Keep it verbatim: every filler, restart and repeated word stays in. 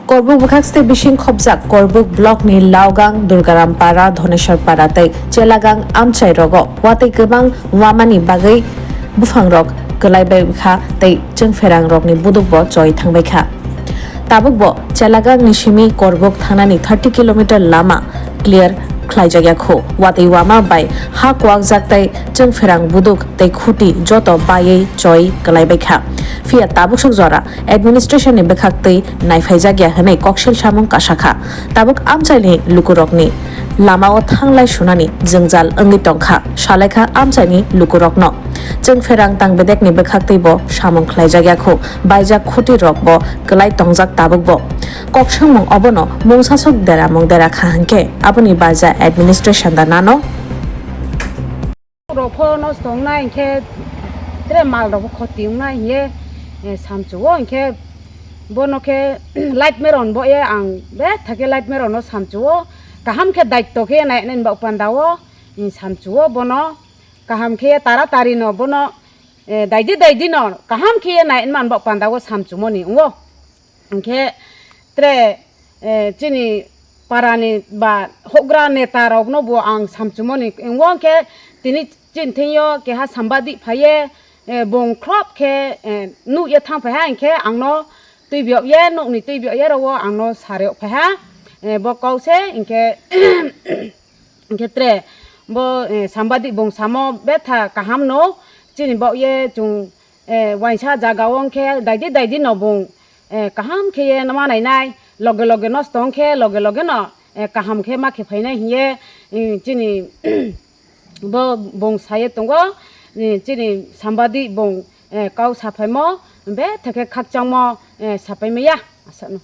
Korbuk bwkhak state bising khopjak Korbuk block ni Laogang, Durgaram Para, Dhoneswar Para tei Chelagang amchai rogo watwi kwbang wamani bagwi buphangrok kwlaibai kha tei chwngpherang rokni budukbo choi thangbai kha. Tabukbo Chelagang ni simi Korbuk thangnani thirty kilometer lama clear khlaijak ya kho. Watwi wama bai ha kuwakjak tei chwngpherang buduk tei khuti joto baiwi choi kwlaibai kha. Phiya tabuksuk jora administration ni bwkhak twi naiphaijak ya hwnwi koksil samung kasa kha. Tabuk amchaini lukurokni lamao thanglai sunani jwngjal wngwi tongkha, salaikha amchaini lukurokno. Chwngpherang tangbedekni bwkhak twibo samung khlaijak ya kho, baijak khuti rokbo kwlai tongjak tabukbo. Kok swngmung obono mungsasok deramung dera kha hwnkhe aboni baja administration da nano. Rok pho nosto wngnai hwnkhe, tere mal rok pho khoti wngnai hwnkhe, eh, samchu o hwnkhe, bono khe light meron bo ye ang betha khe light meron no samchu o, kaham khe daitto khe nai nai bak panda o, eh, samchu o bono, kaham khe tara tari no bono, eh, daidi daidi no kaham khe nai man bak panda o samchu moni wngo. Hwnkhe tere, eh, chini parani ba houhgra neta rokno bo ang samchumoni wngo, hwnkhe tini chini thengyo keha sambadi phaiye, eh, bung khrop khe, eh, nuh ye thang phaiha, hwnkhe angno twi biyok ye, nokni twi biyok ye rwo angno sariyok phaiha, eh, bo kok se hwnkhe, hwnkhe tere bo, eh, sambadi bung samo betha kaham no chini bok ye chung, eh, waisa jaga o hwnkhe daidi daidi no bung, eh, kaham khe ye ma nainai, loge loge nosto hwnkhe loge loge no, eh, kaham khe ma khe phainai hiye, eh, chini bo bung saye tongo, eh, chini sambadi bung, eh, kok saphaimo betha khe khakchangmo, eh, sapai maya asano.